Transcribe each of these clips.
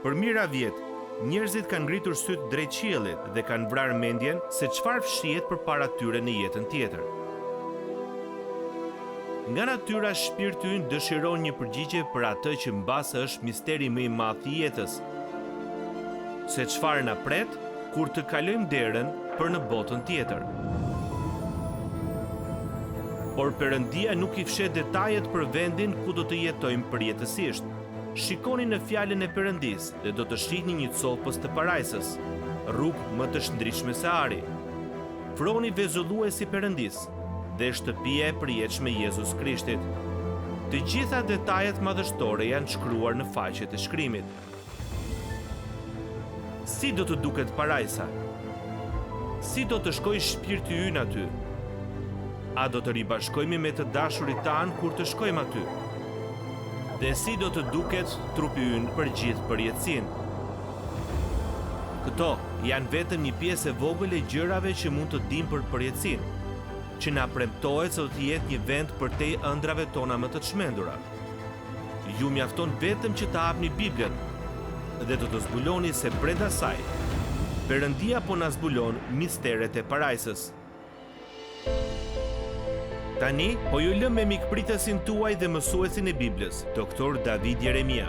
Për mijëra vjet, njerëzit kanë ngritur sytë drejt qiellit dhe kanë vrarë mendjen se çfarë fshihet përpara tyre në jetën tjetër. Nga natyra shpirti ynë dëshiron një përgjigje për atë që mbase është misteri më i madh i jetës, se çfarë na pret kur të kalojmë derën për në botën tjetër. Por Perëndia nuk i fsheh detajet për vendin ku do të jetojmë përjetësisht. Shikoni në Fjalën e Perëndisë dhe do të shihni një copëz të parajsës, rrugë më të shndritshme se ari. Froni vezullues i Perëndisë dhe shtëpia e përjetshme e Jezus Krishtit. Të gjitha detajet madhështore janë shkruar në faqet e Shkrimit. Si do të duket parajsa? Si do të shkojë shpirti ynë aty? A do të ribashkohemi me të dashurit tanë kur të shkojmë aty? Dhe si do të duket trupi ynë për gjithë përjetësinë? Këto janë vetëm një pjesë e vogël e gjërave që mund të dimë për përjetësinë, që na premtohet se do të jetë një vend përtej ëndrrave tona më të çmendura. Ju mjafton vetëm që të hapni Biblën dhe do të zbuloni se brenda saj, Perëndia po na zbulon misteret e parajsës. Tani, po ju lë me mikpritësin tuaj dhe mësuesin e Biblës, Doktor David Jeremia.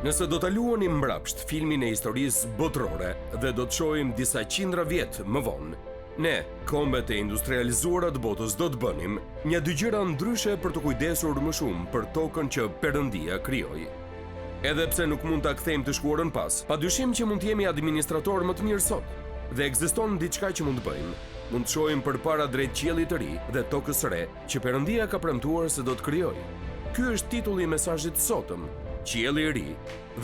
Nëse do ta luanim mbrapsht filmin e historisë botërore dhe do të shohim disa qindra vjet më vonë, ne, kombet e industrializuara të botës do të bënim nja dy gjëra ndryshe për t'u kujdesur më shumë për tokën që Perëndia krijoi. Edhe pse nuk mund ta kthejmë të shkuarën pas, padyshim që mund të jemi administratorë më të mirë sot. Dhe ekziston diçka që mund të bëjmë. Mund të shohim përpara drejt qiellit të ri dhe tokës së re që Perëndia ka premtuar se do të krijojë. Ky është titulli i mesazhit të sotëm, Qielli i ri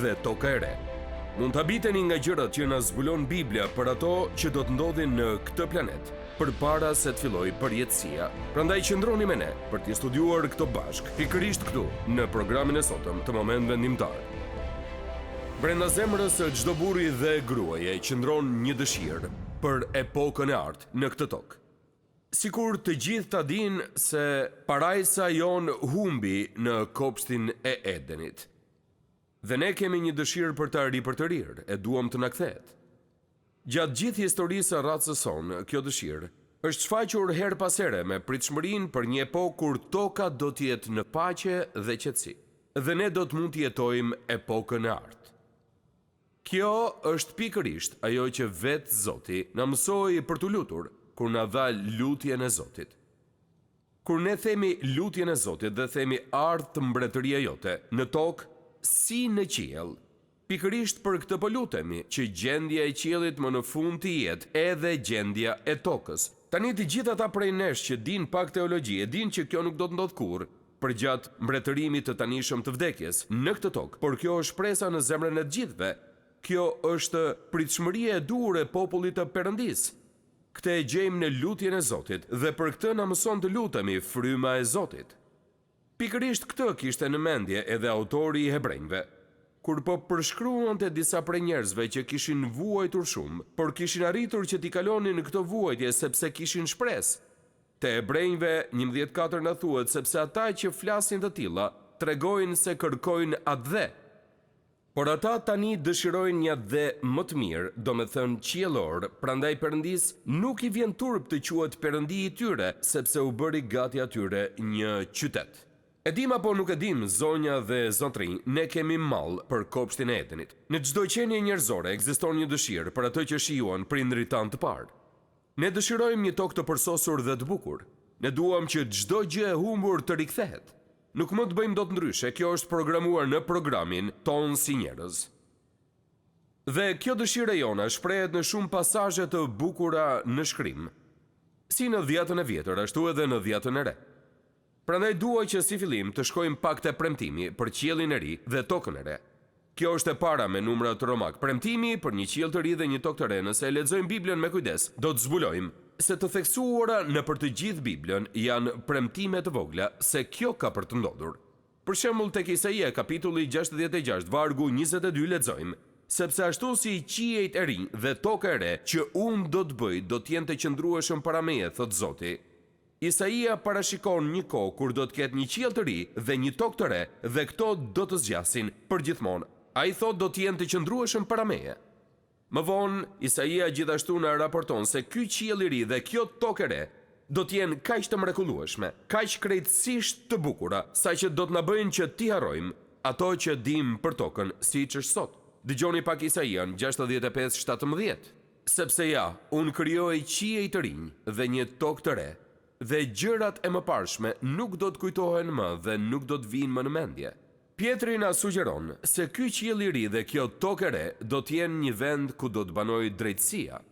dhe toka e re. Mund të habiteni nga gjërat që na zbulon Bibla për ato që do të ndodhin në këtë planet përpara se të fillojë përjetësia. Prandaj qëndroni me ne për t'i studiuar këto bashkë, pikërisht këtu, në programin e sotëm të Moment Vendimtar. Brenda zemrës së çdo burri dhe gruaje qëndron një dëshirë për epokën e artë në këtë tokë. Sikur të gjithë ta dinë se parajsa jonë humbi në kopshtin e Edenit. Dhe ne kemi një dëshirë për ta ripërtërirë, e duam të na kthehet. Gjatë gjithë historisë së racës sonë, kjo dëshirë është shfaqur herë pas here me pritshmërinë për një epokë kur toka do të jetë në paqe dhe qetësi, dhe ne do të mund të jetojmë epokën e artë. Kjo është pikërisht ajo që vetë Zoti na mësoi për t'u lutur, kur na dha lutjen e Zotit. Kur ne themi lutjen e Zotit dhe themi ardhtë mbretëria jote, në tokë si në qiell, pikërisht për këtë po lutemi, që gjendja e qiellit më në fund të jetë edhe gjendja e tokës. Tani të gjithë ata prej nesh që dinë pak teologji e dinë që kjo nuk do të ndodhë kurrë përgjatë mbretërimit të tanishëm të vdekjes në këtë tokë, por kjo është shpresa në zemrën e të gjithëve. Kjo është pritshmëria e duhur e popullit të Perëndisë. Këtë e gjejmë në lutjen e Zotit dhe për këtë na mëson të lutemi Fryma e Zotit. Pikërisht këtë kishte në mendje edhe autori i Hebrenjve, kur po përshkruante disa prej njerëzve që kishin vuajtur shumë, por kishin arritur që t'i kalonin këto vuajtje sepse kishin shpresë. Te Hebrenjve 11 katër na thuhet sepse ata që flasin të tilla tregojnë se kërkojnë atdhe. Por ata tani dëshirojnë një atdhe më të mirë, domethënë qiellor, prandaj Perëndisë nuk i vjen turp të quhet Perëndi i tyre, sepse u bëri gati atyre një qytet. E dimë apo nuk e dimë, zonja dhe zotërinj, ne kemi mall për kopshtin e Edenit. Në çdo qenie njerëzore ekziston një dëshirë për atë që shijuan prindërit tanë të parë. Ne dëshirojmë një tokë të përsosur dhe të bukur. Ne duam që çdo gjë e humbur të rikthehet. Nuk mund të bëjmë dot ndryshe, kjo është programuar në programin tonë si njerëz. Dhe kjo dëshirë e jona shprehet në shumë pasazhe të bukura në shkrim, si në Dhjatën e Vjetër ashtu edhe në Dhjatën e Re. Prandaj dua që si fillim të shkojmë pak te premtimi për qiellin e ri dhe tokën e re. Kjo është e para me numrat romakë, premtimi për një qiell të ri dhe një tokë të re nëse e lexojmë Biblën me kujdes, do të zbulojmë se të theksuara nëpër të gjithë Biblën janë premtime të vogla se kjo ka për të ndodhur. Për shembull tek Isaia kapitulli 66 vargu 22 lexojmë, Sepse ashtu si qiejt e rinj dhe toka e re që unë do të bëj do të jenë të qëndrueshëm para meje, thotë Zoti. Isaia parashikon një kohë kur do të ketë një qiell të ri dhe një tokë të re dhe këto do të zgjasin përgjithmonë. Ai thotë do të jenë të qëndrueshëm para meje. Më vonë, Isaia gjithashtu na raporton se ky qiell i ri dhe kjo tokë e re do të jenë kaq të mrekullueshme, kaq krejtësisht të bukura, saqë do të na bëjnë që t'i harrojmë ato që dimë për tokën siç është sot. Dëgjoni pak Isaian 65, 17. Sepse ja, unë krijoj qiej të rinj dhe një tokë të re, dhe gjërat e mëparshme nuk do të kujtohen më dhe nuk do të vijnë më në mendje. Pjetri na sugjeron se ky qiell i ri dhe kjo tokë e re do të jenë një vend ku do të banojë drejtësia.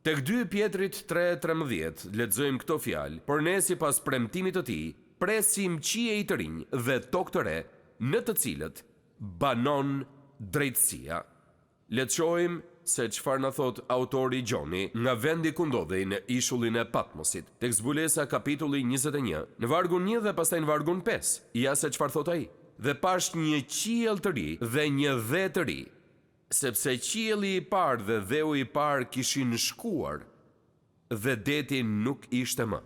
Tek dy Pjetrit 3, 13 lexojmë këto fjalë, Por ne sipas premtimit të tij, presim qiej të rinj dhe tokë të re, në të cilët banon drejtësia. Le të shohim se çfarë na thotë autori Gjoni nga vendi ku ndodhej në ishullin e Patmosit, tek Zbulesa kapitulli 21, në vargun një dhe pastaj në vargun 5. Ja se çfarë thotë ai. Dhe pashë një qiell të ri dhe një dhe të ri, sepse qielli i parë dhe dheu i parë kishin shkuar dhe deti nuk ishte më.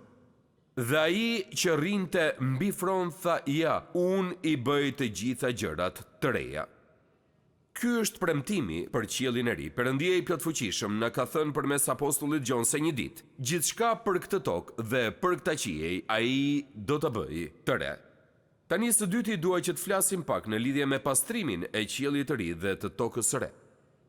Dhe ai që rrinte mbi fron tha, ja, unë i bëj të gjitha gjërat të reja. Ky është premtimi për qiellin e ri. Perëndia i plotfuqishëm na ka thënë përmes apostullit Gjon se një ditë, gjithçka për këtë tokë dhe për këta qiej ai do ta bëjë të re. Tani së dyti dua që të flasim pak në lidhje me pastrimin e qiellit të ri dhe të tokës së re.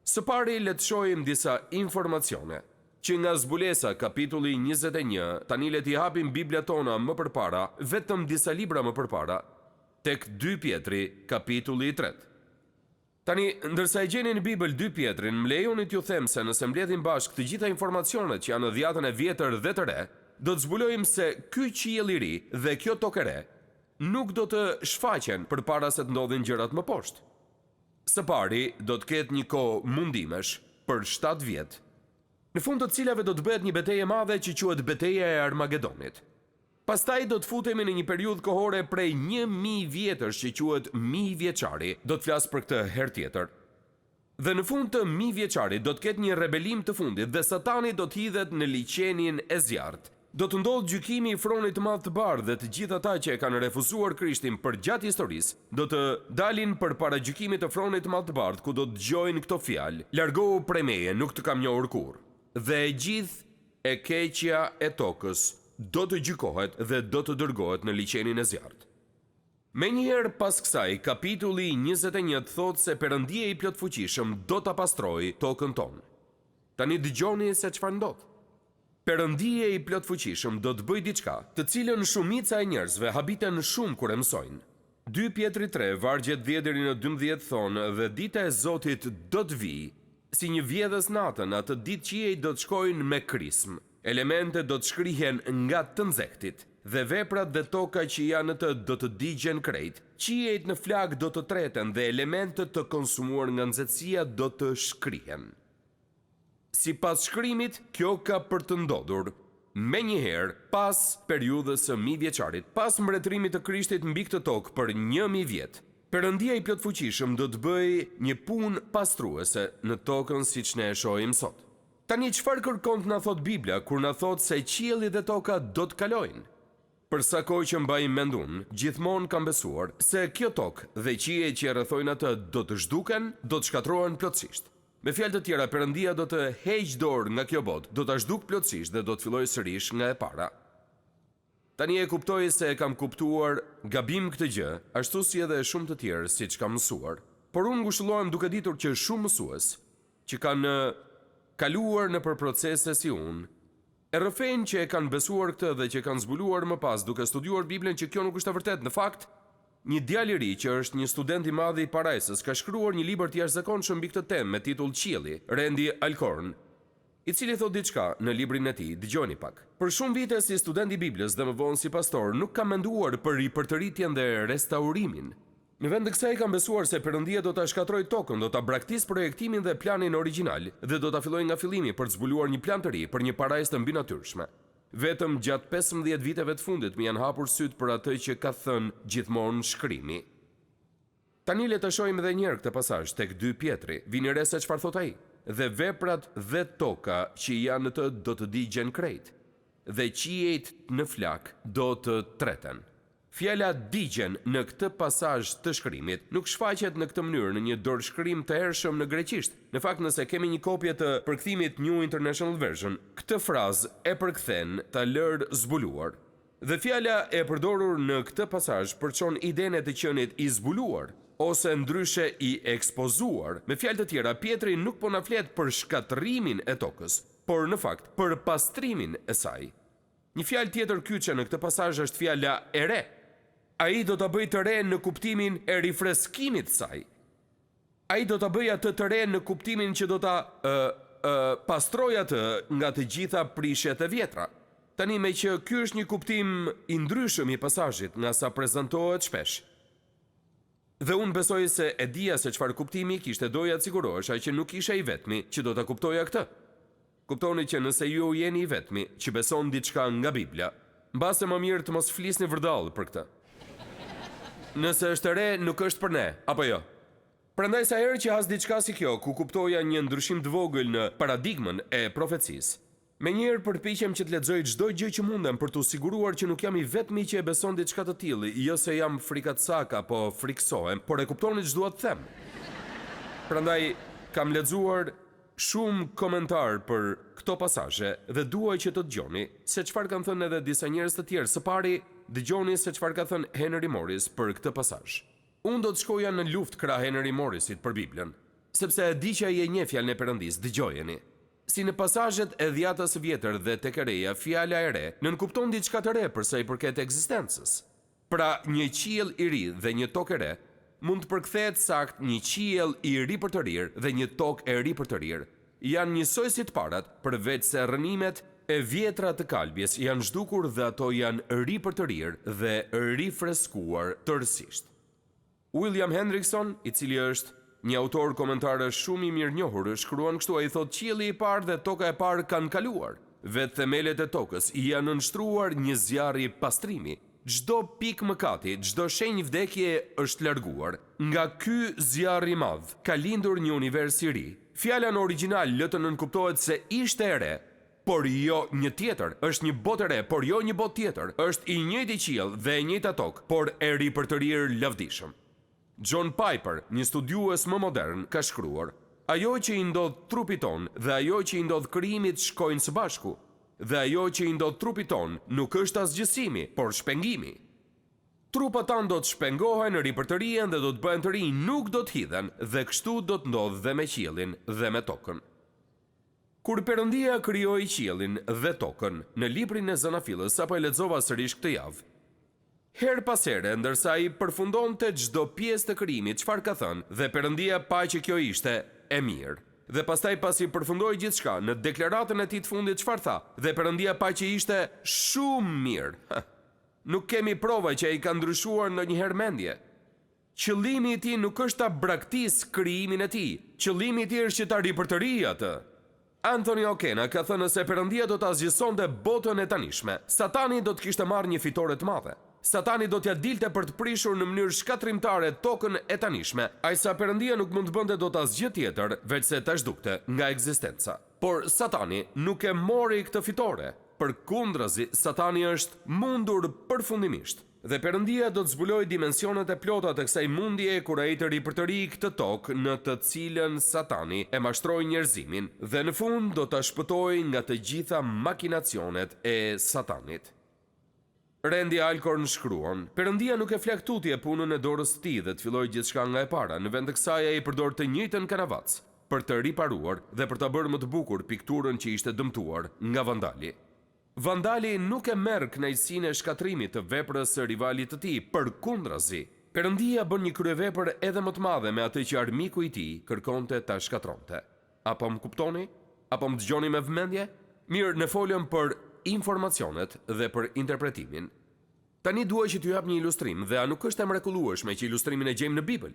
Së pari le të shohim disa informacione që nga Zbulesa kapitulli 21, tani le t'i hapim Biblat tona më përpara, vetëm disa libra më përpara, tek 2 Pjetri, kapitulli i tretë. Tani, ndërsa e gjeni në Bibël 2 Pjetrin, më lejoni t'ju them se nëse mbledhim bashkë të gjitha informacionet që janë në dhjatën e vjetër dhe të re, do të zbulojmë se ky qiell i ri dhe kjo tokë e re nuk do të shfaqen përpara se të ndodhin gjërat më poshtë. Së pari, do të ketë një kohë mundimesh për 7 vjet, në fund të cilave do të bëhet një betejë e madhe që quhet Beteja e Armagedonit. Pastaj do të futemi në një periudhë kohore prej 1000 vjetësh që quhet mijëvjeçari. Do të flas për këtë herë tjetër. Dhe në fund të mijëvjeçarit do të ketë një rebelim të fundit dhe Satani do të hidhet në liqenin e zjarrit. Do të ndodhë gjykimi i fronit të madh të bardhë dhe të gjithë ata që e kanë refuzuar Krishtin përgjatë historisë do të dalin përpara gjykimit të fronit të madh të bardhë ku do të dëgjojnë këto fjalë: Largohu prej meje, nuk të kam njohur kurrë. Dhe e gjithë e keqja e tokës do të gjykohet dhe do të dërgohet në liqenin e zjarrit. Menjëherë pas kësaj, kapitulli 21 thotë se Perëndia i plotfuqishëm do ta pastrojë tokën tonë. Tani dëgjoni se çfarë ndodh. Perëndia i plotfuqishëm do të bëjë diçka, të cilën shumica e njerëzve habiten shumë kur e mësojnë. 2 Pjetri 3, vargjet 10 deri në 12 thonë dhe dita e Zotit do të vijë si një vjedhës natën, atë ditë qiejt do të shkojnë me krismë. Elementet do të shkrihen nga të nxehtit, dhe veprat dhe toka që janë në të do të digjen krejt. Qiejt në flakë do të treten dhe elementët të konsumuar nga nxehtësia do të shkrihen. Sipas shkrimit, kjo ka për të ndodhur menjëherë pas periudhës së mijëvjeçarit, pas mbretërimit të Krishtit mbi këtë tokë për 1000 vjet. Perëndia i plotfuqishëm do të bëjë një punë pastruese në tokën siç ne e shohim sot. Tani çfarë kërkon të na thotë Bibla kur na thotë se qielli dhe toka do të kalojnë? Për sa kohë që mbaj mend unë, gjithmonë kam besuar se kjo tokë dhe qiejt që e rrethojnë atë do të zhduken, do të shkatërrohen plotësisht. Me fjalë të tjera, Perëndia do të heqë dorë nga kjo botë, do ta zhdukë plotësisht dhe do të fillojë sërish nga e para. Tani e kuptoj se e kam kuptuar gabim këtë gjë, ashtu si edhe shumë të tjerë siç kam mësuar. Por unë ngushëllohem duke ditur që shumë mësues që kanë kaluar nëpër procese si unë, e rrëfejnë që e kanë besuar këtë dhe që kanë zbuluar më pas duke studiuar Biblën që kjo nuk është e vërtetë. Në fakt, një djalë i ri që është një student i madh i parajsës ka shkruar një libër të jashtëzakonshëm mbi këtë temë me titull Qielli, Randy Alcorn, i cili thotë diçka në librin e tij, dëgjoni pak. Për shumë vite si student i Biblës dhe më vonë si pastor, nuk kam menduar për ripërtëritjen dhe restaurimin. Në vend të kësaj kam besuar se Perëndia do ta shkatërrojë tokën, do ta braktisë projektimin dhe planin origjinal dhe do ta fillojë nga fillimi për të zbuluar një plan të ri për një parajsë të mbinatyrshme. Vetëm gjatë 15 viteve të fundit më janë hapur sytë për atë që ka thënë gjithmonë shkrimi. Tani le të shohim edhe një herë këtë pasazh tek 2 Pjetri. Vini re se çfarë thotë ai. Dhe veprat dhe toka që janë në të do të digjen krejt, dhe qiejt në flakë do të treten. Fjala digjen në këtë pasazh të shkrimit nuk shfaqet në këtë mënyrë në një dorëshkrim të hershëm në greqisht. Në fakt, nëse kemi një kopje të përkthimit New International Version, këtë frazë e përkthen ta lërë zbuluar. Dhe fjala e përdorur në këtë pasazh përçon idenë e të qenit i zbuluar, ose ndryshe i ekspozuar. Me fjalë të tjera, Pjetri nuk po na flet për shkatërrimin e tokës, por në fakt për pastrimin e saj. Një fjalë tjetër kyçe në këtë pasazh është fjala e re. Ai do ta bëjë të re në kuptimin e rifreskimit të saj. Ai do ta bëjë atë të re në kuptimin që do ta, ë, ë, pastrojë atë nga të gjitha prishjet e vjetra. Tani, meqë ky është një kuptim i ndryshëm i pasazhit nga sa prezantohet shpesh, Dhe unë besoj se e dija se çfarë kuptimi kishte doja të sigurohesha që nuk isha i vetmi që do ta kuptoja këtë. Kuptoni që nëse ju jeni i vetmi që beson diçka nga Bibla, mbase më mirë të mos flisni vërdallë për këtë. Nëse është e re, nuk është për ne, apo jo? Prandaj sa herë që has diçka si kjo, ku kuptoja një ndryshim të vogël në paradigmën e profecisë, Menjëherë përpiqem që të lexoj çdo gjë që mundem për t'u siguruar që nuk jam i vetmi që e beson diçka të tillë, jo se jam frikacak apo frikësohem, por e kuptoni ç'dua të them. Prandaj, kam lexuar shumë komentarë për këto pasazhe dhe dua që të dëgjoni se çfarë kanë thënë edhe disa njerëz të tjerë. Së pari, dëgjoni se çfarë ka thënë Henry Morris për këtë pasazh. Unë do të shkoja në luftë krah Henry Morrisit për Biblën, sepse e di që ai e njeh Fjalën e Perëndisë, dëgjojeni. Si në pasazhet e Dhjatës së Vjetër dhe tek e Reja, fjala e re nënkupton diçka të re për sa i përket ekzistencës. Pra, një qiell i ri dhe një tokë e re mund të përkthehet saktë një qiell i ripërtërirë dhe një tokë e ripërtërirë. Janë njësoj si të parat, përveçse rrënimet e vjetra të kalbjes janë zhdukur dhe ato janë ripërtërirë dhe rifreskuar tërësisht. William Hendrikson, i cili është një autor komentarësh shumë i mirënjohur, shkruan kështu, ai thotë qielli i parë dhe toka e parë kanë kaluar. Vetë themelet e tokës i janë nënshtruar një zjarri pastrimi. Çdo pikë mëkati, çdo shenjë vdekjeje është larguar. Nga ky zjarr i madh ka lindur një univers i ri. Fjala në origjinal lë të nënkuptohet se ishte e re, Por jo një tjetër, është një botë e re, por jo një botë tjetër, është i njëjti qiell dhe e njëjta tokë, por e ripërtërirë lavdishëm. John Piper, një studiues më modern, ka shkruar, Ajo që i ndodh trupit tonë dhe ajo që i ndodh krijimit shkojnë së bashku. Dhe ajo që i ndodh trupit tonë nuk është asgjësimi, por shpengimi. Trupat tanë do të shpengohen, ripërtërihen dhe do të bëhen të rinj, nuk do të hidhen, dhe kështu do të ndodhë dhe me qiellin dhe me tokën. Kur Perëndia krijoi qiellin dhe tokën, në librin e Zanafillës sapo e lexova sërish këtë javë. Herë pas here, ndërsa ai përfundonte çdo pjesë të krijimit, çfarë ka thënë, dhe Perëndia pa që kjo ishte e mirë. Dhe pastaj pasi përfundoi gjithçka, në deklaratën e tij të fundit çfarë tha, dhe Perëndia pa që ishte shumë mirë. Nuk kemi prova që ai ka ndryshuar ndonjëherë mendje. Qëllimi i tij nuk është ta braktisë krijimin e tij, qëllimi i tij është që ta ripërtërijë atë. Anthony O'Kenna ka thënë se Perëndia do të asgjësonte botën e tanishme, Satani do të kishte marrë një fitore të madhe. Satani do t'ia dilte për të prishur në mënyrë shkatërrimtare tokën e tanishme, aq sa Perëndia nuk mund të bënte dot asgjë tjetër veçse ta zhdukte nga ekzistenca. Por Satani nuk e mori këtë fitore, përkundrazi Satani është mundur përfundimisht. Dhe Perëndia do të zbulojë dimensionet e plota të kësaj mundjeje kur ai të ripërtërijë këtë tokë në të cilën Satani e mashtroi njerëzimin dhe në fund do ta shpëtojë nga të gjitha makinacionet e Satanit. Randy Alcorn shkruan, Perëndia nuk e flak tutje punën e dorës së tij dhe të fillojë gjithçka nga e para, në vend të kësaj ai përdor të njëjtën kanavacë për të riparuar dhe për ta bërë më të bukur pikturën që ishte dëmtuar nga vandali. Vandali nuk e merr kënaqësinë e shkatërrimit të veprës së rivalit të tij, përkundrazi, Perëndia bën një kryevepër edhe më të madhe me atë që armiku i tij kërkonte ta shkatërronte. A po më kuptoni? A po më dëgjoni me vëmendje? Mirë, ne folëm për informacionet dhe për interpretimin. Tani dua që t'ju jap një ilustrim dhe a nuk është e mrekullueshme që ilustrimin e gjejmë në Bibël?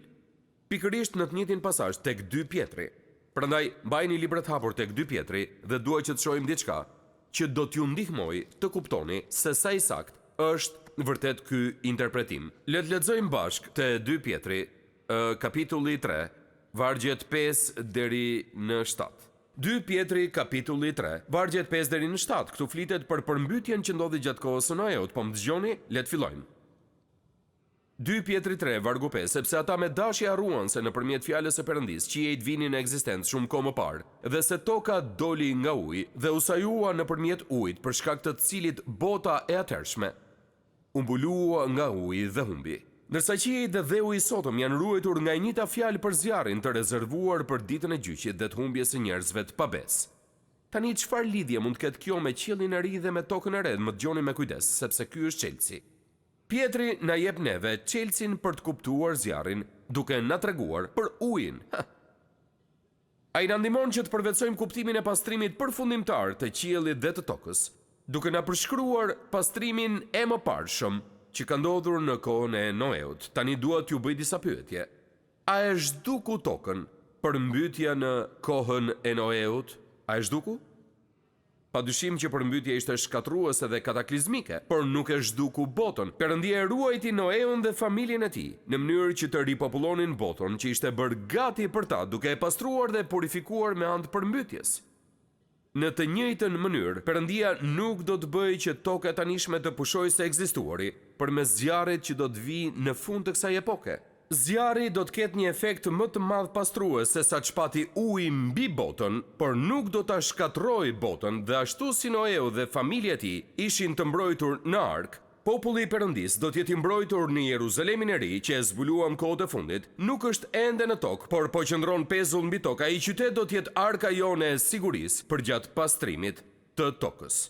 Pikërisht në të njëjtin pasazh tek dy Pjetri. Prandaj, mbajini librat hapur tek dy Pjetri dhe dua që të shohim diçka që do t'ju ndihmojë të kuptoni se sa i saktë është vërtet ky interpretim. Le të lexojmë bashkë te dy Pjetri, kapitulli tre, vargjet pesë deri në shtatë. Dy Pjetri, kapitulli tre, vargjet pesë deri në shtatë, këtu flitet për përmbytjen që ndodhi gjatë kohës së Noeut, po më dëgjoni? Le të fillojmë. Dy Pjetri tre, vargu pesë, Sepse ata me dashje harruan se nëpërmjet fjalës së Perëndisë qiejt vinin në ekzistencë shumë kohë më parë, dhe se toka doli nga uji dhe u sajua nëpërmjet ujit për shkak të të cilit bota e atëhershme u mbulua nga uji dhe humbi. Ndërsa qiejt dhe dheu i sotëm janë ruajtur nga e njëjta fjalë për zjarrin të rezervuar për ditën e gjyqit dhe të humbjes së njerëzve të pabesë. Tani çfarë lidhje mund të ketë kjo me qiellin e ri dhe me tokën e re, më dëgjoni me kujdes, sepse ky është çelësi. Pjetri na jep neve çelësin për të kuptuar zjarrin, duke na treguar për ujin. Ha! Ai na ndihmon që të përvetësojmë kuptimin e pastrimit përfundimtar të qiellit dhe të tokës, duke na përshkruar pastrimin e mëparshëm që ka ndodhur në kohën e Noeut. Tani dua t'ju bëj disa pyetje. A e zhduku tokën përmbytja në kohën e Noeut? A e zhduku? Padyshim që përmbytja ishte shkatërruese dhe kataklizmike, por nuk e zhduku botën. Perëndia e ruajti Noeun dhe familjen e tij, në mënyrë që të ripopullonin botën që ishte bërë gati për ta duke e pastruar dhe purifikuar me anë të përmbytjes. Në të njëjtën mënyrë, Perëndia nuk do të bëjë që toka e tanishme të pushojë së ekzistuari, përmes zjarrit që do të vijë në fund të kësaj epoke. Zjarri do të ketë një efekt më të madh pastrues se sa ç'pati uji mbi botën, por nuk do ta shkatërrojë botën dhe ashtu si Noeu dhe familja e tij ishin të mbrojtur në arkë, populli i Perëndisë do të jetë i mbrojtur në Jeruzalemin e Ri që e zbuluam kohët e fundit, nuk është ende në tokë, por po qëndron pezull mbi tokë, ai qytet do të jetë arka jonë e sigurisë përgjatë pastrimit të tokës.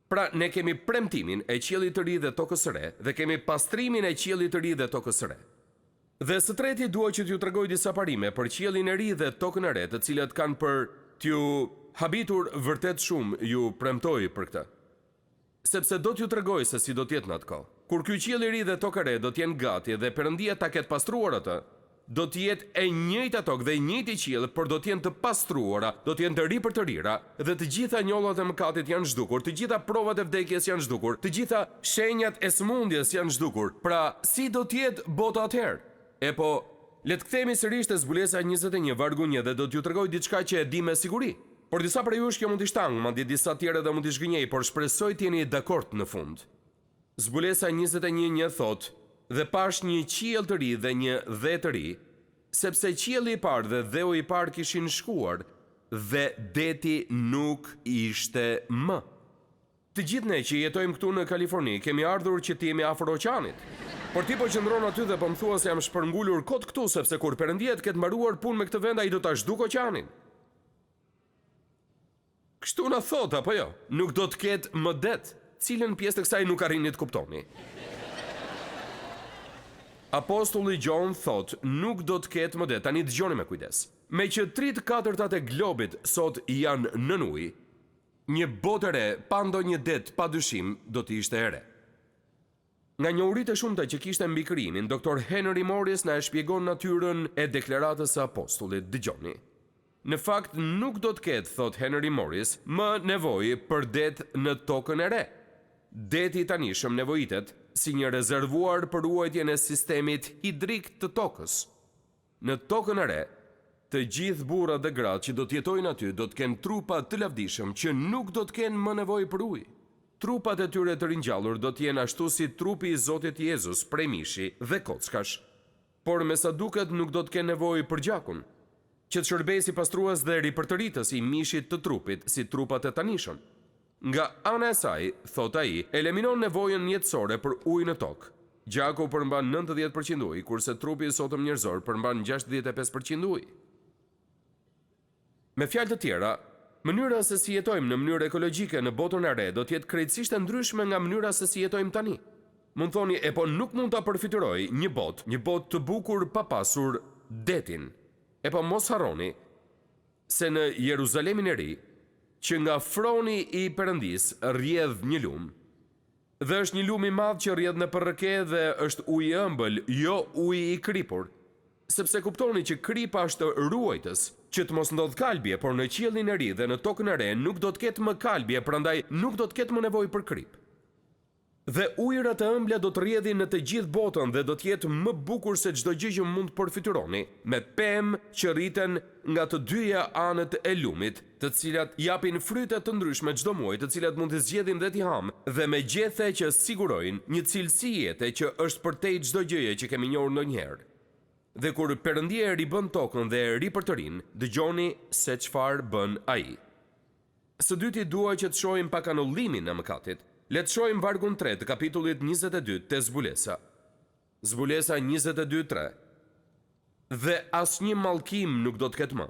Pra, ne kemi premtimin e qiellit të ri dhe tokës së re dhe kemi pastrimin e qiellit të ri dhe tokës së re. Dhe së treti dua që t'ju tregoj disa parime për qiellin e ri dhe tokën e re të cilat kanë për t'ju habitur vërtet shumë, ju premtoj për këtë. Sepse do t'ju tregoj se si do të jetë në atë kohë. Kur ky qiell i ri dhe tokë e re do të jenë gati dhe Perëndia ta ketë pastruar atë, Do të jetë e njëjta tokë dhe i njëjti qiell, por do të jenë të pastruara, do të jenë të ripërtërira, dhe të gjitha njollat e mëkatit janë zhdukur, të gjitha provat e vdekjes janë zhdukur, të gjitha shenjat e sëmundjes janë zhdukur. Pra, si do të jetë bota atëherë? Epo, le të kthehemi sërish te Zbulesa 21, vargu një dhe do t'ju tregoj diçka që e di me siguri. Por disa prej jush kjo mund t'i shtangë, madje disa të tjerë edhe mund t'i zhgënjejë, por shpresoj të jeni dakord në fund. Zbulesa 21 një thotë, Dhe pashë një qiell të ri dhe një dhe të ri, sepse qielli i parë dhe dheu i parë kishin shkuar, dhe deti nuk ishte më. Të gjithë ne që jetojmë këtu në Kaliforni kemi ardhur që të jemi afër oqeanit. Por ti po qëndron aty dhe po më thua se jam shpërngulur kot këtu sepse kur Perëndia të ketë mbaruar punë me këtë vend ai do ta zhdukë oqeanin. Kështu na thotë, apo jo? Nuk do të ketë më det. Cilën pjesë të kësaj nuk arrini të kuptoni? Apostulli Gjon thotë, nuk do të ketë më det. Tani dëgjoni me kujdes. Meqë tri të katërtat e globit sot janë nën ujë, një botë e re pa ndonjë det padyshim do të ishte e re. Nga njohuritë e shumta që kishte mbi krijimin, Doktor Henry Morris na e shpjegon natyrën e deklaratës së apostullit. Dëgjoni. Në fakt nuk do të ketë, thotë Henry Morris, më nevojë për det në tokën e re. Deti i tanishëm nevojitet si një rezervuar për ruajtjen e sistemit hidrik të tokës. Në tokën e re, të gjithë burrat dhe gratë që do të jetojnë aty do të kenë trupa të lavdishëm që nuk do të kenë më nevojë për ujë. Trupat e tyre të ringjallur do të jenë ashtu si trupi i Zotit Jezus prej mishi dhe kockash. Por me sa duket nuk do të kenë nevojë për gjakun, që të shërbejë si pastrues dhe ripërtëritës i mishit të trupit si trupat e tanishëm. Nga ana e saj, thotë ai, eliminon nevojën jetësore për ujë në tokë. Gjaku përmban 90% ujë, kurse trupi i sotëm njerëzor përmban 65% ujë. Me fjalë të tjera, mënyra se si jetojmë në mënyrë ekologjike në botën e re do të jetë krejtësisht e ndryshme nga mënyra se si jetojmë tani. Mund thoni, e po nuk mund ta përfytyroj një botë, një botë të bukur pa pasur detin. E po mos harroni, se në Jeruzalemin e Ri, që nga froni i Perëndisë rrjedh një lumë, dhe është një lumë i madh që rrjedh nëpër rrëke dhe është ujë i ëmbël, jo ujë i kripur. Sepse kuptoni që kripa është ruajtës, që të mos ndodhë kalbje, por në qiellin e ri dhe në tokën e re nuk do të ketë më kalbje, prandaj nuk do të ketë më nevojë për kripë. Dhe ujërat e ëmbla do të rrjedhin në të gjithë botën dhe do të jetë më bukur se çdo gjë që mund të përfytyroni, me pemë që rriten nga të dyja anët e lumit, të cilat japin fryte të ndryshme çdo muaj, të cilat mund t'i zgjedhim dhe t'i hamë, dhe me gjethe që sigurojnë një cilësi jete që është përtej çdo gjëje që kemi njohur ndonjëherë. Dhe kur Perëndia e ribën tokën dhe e ripërtërin, dëgjoni se çfarë bën Ai. Së dyti dua që të shohim pak anullimin e mëkatit. Le të shohim vargun tre të kapitullit 22 te Zbulesa. Zbulesa 22 tre. Dhe asnjë mallkim nuk do të ketë më.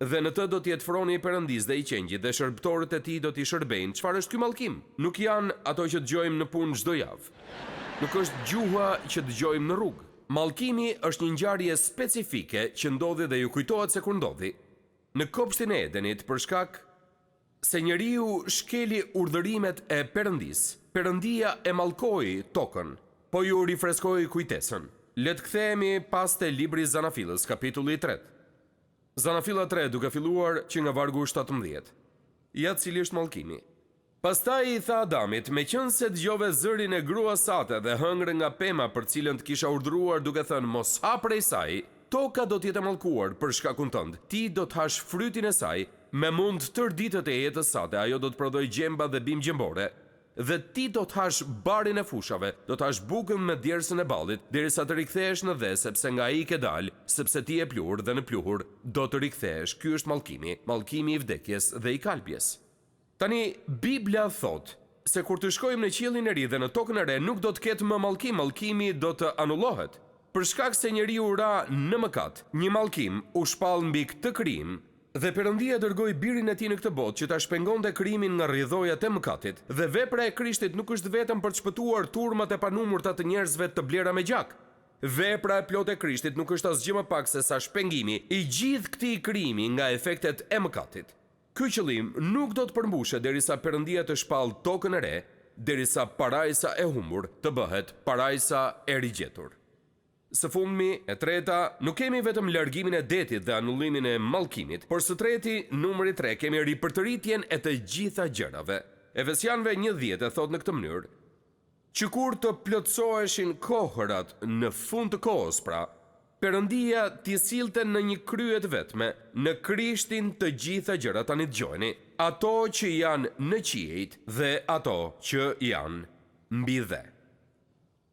Dhe në të do të jetë froni i Perëndisë dhe i Qengjit dhe shërbëtorët e tij do t'i shërbejnë. Çfarë është ky mallkim? Nuk janë ato që dëgjojmë në punë çdo javë. Nuk është gjuha që dëgjojmë në rrugë. Mallkimi është një ngjarje specifike që ndodhi dhe ju kujtohet se kur ndodhi. Në kopshtin e Edenit për shkak se njeriu shkeli urdhërimet e Perëndisë, Perëndia e mallkoi tokën. Po ju rifreskoj kujtesën. Le të kthehemi pas te libri i Zanafillës, kapitulli i tretë. Zanafilla tre, duke filluar që nga vargu 17. Ja cili është mallkimi. Pastaj i tha Adamit, Meqenëse dëgjove zërin e gruas sate dhe hëngre nga pema për të cilën të kisha urdhëruar duke thënë mos ha prej saj, toka do të jetë e mallkuar për shkakun tënd, ti do të hash frytin e saj me mund tërë ditët e jetës sate, ajo do të prodhojë gjemba dhe bimë gjembore, dhe ti do të hash barin e fushave, do të hash bukën me djersën e ballit, derisa të rikthehesh në dhe, sepse nga ai ke dalë, sepse ti je pluhur dhe në pluhur do të rikthehesh. Ky është mallkimi, mallkimi i vdekjes dhe i kalbjes. Tani, Bibla thotë se kur të shkojmë në qiellin e ri dhe në tokën e re nuk do të ketë më mallkim, mallkimi do të anullohet. Për shkak se njeriu ra në mëkat, një mallkim u shpall mbi këtë krijim, dhe Perëndia dërgoi Birin e Tij në këtë botë që ta shpengonte krijimin nga rrjedhojat e mëkatit. Dhe vepra e Krishtit nuk është vetëm për të shpëtuar turmat e panumërta të njerëzve të blera me gjak. Vepra e plotë e Krishtit nuk është asgjë më pak sesa shpengimi i gjithë këtij krijimi nga efektet e mëkatit. Ky qëllim nuk do të përmbushet derisa Perëndia të shpallë tokën e re, derisa parajsa e humbur të bëhet parajsa e rigjetur. Së fundmi, e treta, nuk kemi vetëm largimin e detit dhe anullimin e mallkimit, por së treti, numri tre, kemi ripërtëritjen e të gjitha gjërave. Efesianëve një dhjetë e thotë në këtë mënyrë, Që kur të plotësoheshin kohërat në fund të kohës, pra, Perëndia t'i sillte në një krye të vetme, në Krishtin të gjitha gjërat, tani dëgjojeni, ato që janë në qiejt dhe ato që janë mbi dhe.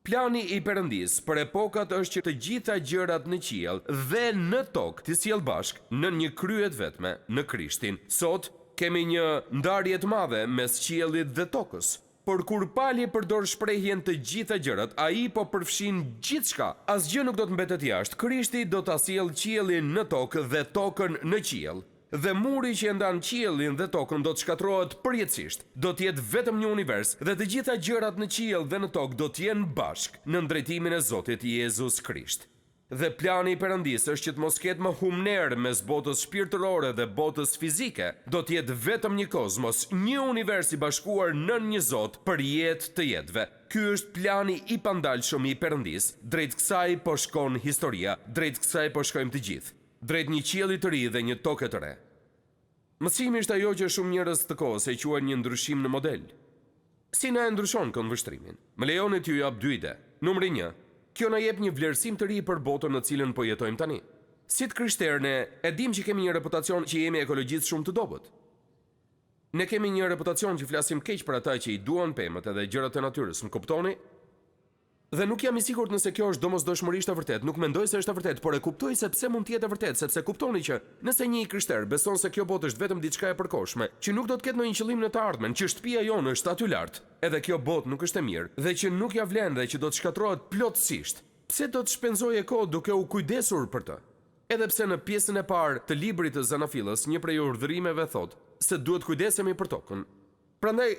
Plani i Perëndisë për epokat është që të gjitha gjërat në qiell dhe në tokë t'i sjellë bashkë nën një krye të vetme, në Krishtin. Sot kemi një ndarje të madhe mes qiellit dhe tokës. Por kur Pali përdor shprehjen të gjitha gjërat, ai po përfshin gjithçka. Asgjë nuk do të mbetet jashtë. Krishti do ta sjellë qiellin në tokë dhe tokën në qiell. Dhe muri që e ndan qiellin dhe tokën do të shkatërrohet përjetësisht. Do të jetë vetëm një univers dhe të gjitha gjërat në qiell dhe në tokë do të jenë bashkë nën drejtimin e Zotit Jezus Krisht. Dhe plani i Perëndisë është që të mos ketë më humnerë mes botës shpirtërore dhe botës fizike. Do të jetë vetëm një kozmos, një univers i bashkuar nën një Zot për jetë të jetëve. Ky është plani i pandalshëm i Perëndisë. Drejt kësaj po shkon historia, drejt kësaj po shkojmë të gjithë. Drejt një qielli të ri dhe një toke të re. Mësimi është ajo që shumë njerëz të kohës e quajnë një ndryshim në model. Si na e ndryshon këndvështrimin? Më lejoni t'ju jap dy ide. Numri një, kjo na jep një vlerësim të ri për botën në cilën po jetojmë tani. Si të krishterë ne e dimë që kemi një reputacion që jemi ekologjistë shumë të dobët. Ne kemi një reputacion që flasim keq për ata që i duan pemët edhe gjërat e natyrës, më kuptoni? Dhe nuk jam i sigurt nëse kjo është domosdoshmërisht e vërtetë, nuk mendoj se është e vërtetë, por e kuptoj se pse mund të jetë e vërtetë, sepse kuptoni që, nëse një i krishterë beson se kjo botë është vetëm diçka e përkohshme, që nuk do të ketë ndonjë qëllim në të ardhmen, që shtëpia jonë është aty lart, edhe kjo botë nuk është e mirë, dhe që nuk ia vlen dhe që do të shkatërrohet plotësisht, pse do të shpenzoje kohë duke u kujdesur për të? Edhe pse në pjesën e parë të librit të Zanafillës një prej urdhërimeve thotë se duhet të kujdesemi për tokën, Prandaj,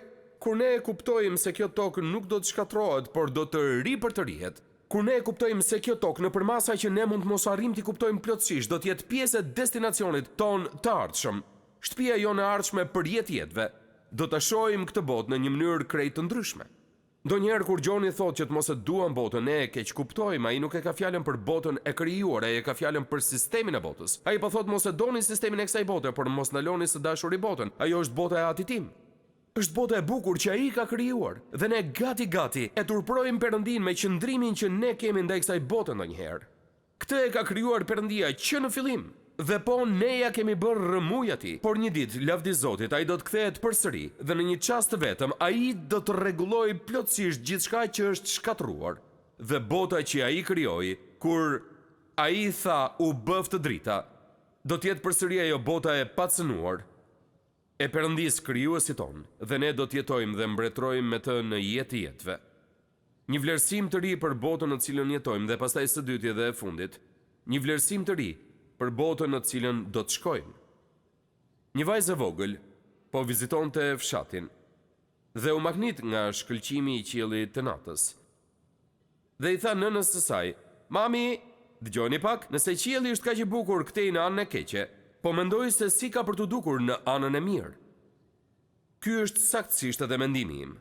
kur ne e kuptojmë se kjo tokë nuk do të shkatërrohet, por do të ripërtërihet, kur ne e kuptojmë se kjo tokë në përmasa që ne mund të mos arrijmë t'i kuptojmë plotësisht do të jetë pjesë e destinacionit tonë të ardhshëm, shtëpia jonë e ardhshme për jetë jetëve, do ta shohim këtë botë në një mënyrë krejt të ndryshme. Ndonjëherë kur Gjoni thotë që të mos e duam botën, ne e keqkuptojmë, ai nuk e ka fjalën për botën e krijuar, ai e ka fjalën për sistemin e botës. Ai po thotë mos e doni sistemin e kësaj bote, por mos ndaloni së dashuri botën, ajo është bota e atit tim. Është bota e bukur që Ai ka krijuar dhe ne gati gati e turpërojmë Perëndinë me qëndrimin që ne kemi ndaj kësaj bote ndonjëherë. Këtë e ka krijuar Perëndia që në fillim. Dhe po, ne ia kemi bërë rrëmujë atij. Por një ditë, lavdi Zotit, Ai do të kthehet përsëri dhe në një çast të vetëm Ai do të rregullojë plotësisht gjithçka që është shkatërruar. Dhe bota që Ai krijoi, kur Ai tha u bëftë drita, do të jetë përsëri ajo bota e pacënuar e Perëndisë Krijuesit tonë dhe ne do të jetojmë dhe mbretërojmë me Të në jetë të jetëve. Një vlerësim të ri për botën në të cilën jetojmë dhe pastaj së dyti dhe e fundit, një vlerësim të ri për botën në të cilën do të shkojmë. Një vajzë e vogël po vizitonte fshatin dhe u mahnit nga shkëlqimi i qiellit të natës. Dhe i tha nënës së saj, Mami, dëgjoni pak, nëse qielli është kaq i bukur këtej në anën e keqe, po mendoj se si ka për t'u dukur në anën e mirë. Ky është saktësisht edhe mendimi im.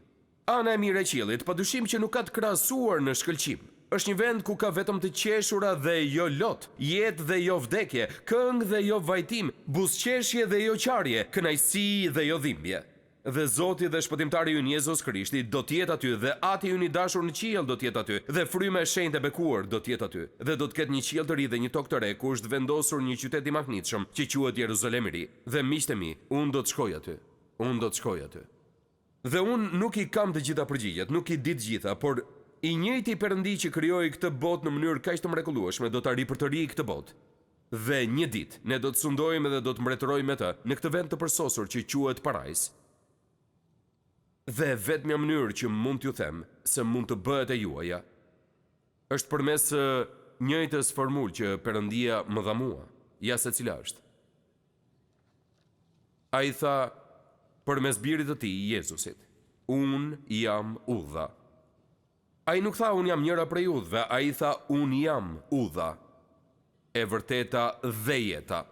Ana e mirë e qiellit padyshim që nuk ka të krahasuar në shkëlqim. Është një vend ku ka vetëm të qeshura dhe jo lot, jetë dhe jo vdekje, këngë dhe jo vajtim, buzëqeshje dhe jo qarje, kënaqësi dhe jo dhimbje. Dhe Zoti dhe Shpëtimtari ynë Jezus Krishti do të jetë aty dhe Ati ynë i dashur në qiell do të jetë aty dhe Fryma e Shenjtë e bekuar do të jetë aty dhe do të ketë një qiell të ri dhe një tokë të re ku është vendosur një qytet i mahnitshëm që quhet Jeruzalem i Ri. Dhe miqtë e mi, unë do të shkoj aty. Unë do të shkoj aty. Dhe unë nuk i kam të gjitha përgjigjet, nuk i di të gjitha, por i njëjti Perëndi që krijoi këtë botë në mënyrë kaq të mrekullueshme do ta ripërtërijë këtë botë. Dhe një ditë, ne do të sundojmë dhe do të mbretërojmë me të në këtë vend të përsosur që quhet Parajsë. Dhe e vetmja mënyrë që mund t'ju them se mund të bëhet e juaja, është përmes së njëjtës formulë që Perëndia më dha mua. Ja se cila është. Ai tha përmes Birit të tij, Jezusit, Unë jam udha. Ai nuk tha unë jam njëra prej udhëve, ai tha unë jam udha, e vërteta dhe jeta.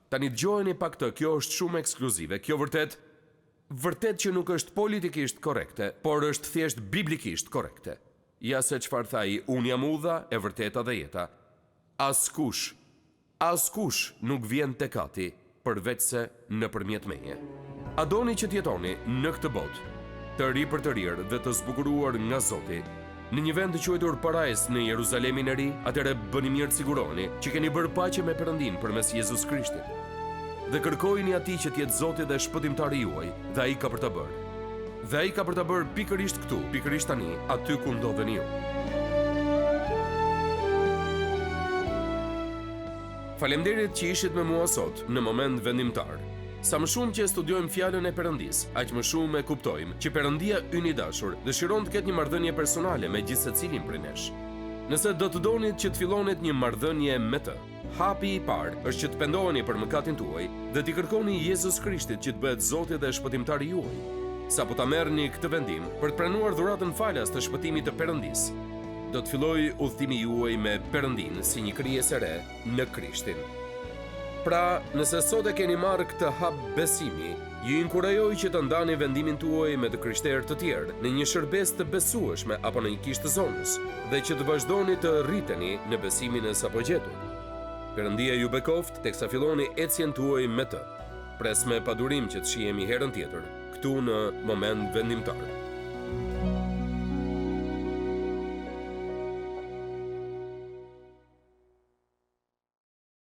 Tani dëgjojeni pak këtë, kjo është shumë ekskluzive, kjo vërtet, vërtet që nuk është politikisht korrekte, por është thjesht biblikisht korrekte. Ja se çfarë tha ai, unë jam udha, e vërteta dhe jeta. Askush Askush nuk vjen tek Ati përveçse nëpërmjet meje. A doni që të jetoni në këtë botë, të ripërtërirë dhe të zbukuruar nga Zoti, në një vend të quajtur Parajsë në Jeruzalemin e Ri? Atëherë bëni mirë të siguroheni që keni bërë paqe me Perëndinë përmes Jezus Krishtit. Dhe kërkojini Atij që të jetë Zoti dhe Shpëtimtari juaj, dhe Ai ka për ta bërë. Dhe ai ka për ta bërë pikërisht këtu, pikërisht tani, aty ku ndodheni ju. Faleminderit që ishit me mua sot në moment vendimtar. Sa më shumë që e studiojmë fjalën e Perëndisë, aq më shumë e kuptojmë që Perëndia ynë i dashur dëshiron të ketë një marrëdhënie personale me gjithsecilin prej nesh. Nëse do të donit që të fillonit një marrëdhënie me të, Hapi i parë është që të pendoheni për mëkatin tuaj dhe t'i kërkoni Jezus Krishtit që të bëhet Zoti dhe Shpëtimtari juaj. Sapo ta merrni këtë vendim për të pranuar dhuratën falas të shpëtimit të Perëndisë, do të fillojë udhëtimi juaj me Perëndinë si një krijesë e re në Krishtin. Pra, nëse sot e keni marrë këtë hap besimi, ju inkurajoj që të ndani vendimin tuaj me të krishterë të tjerë në një shërbesë të besueshme apo në një kishë të zonës dhe që të vazhdoni të rriteni në besimin e sapogjetur. Perëndia ju bekoftë teksa filloni ecjen tuaj me të. Pres me padurim që të shihemi herën tjetër, këtu në Moment Vendimtar.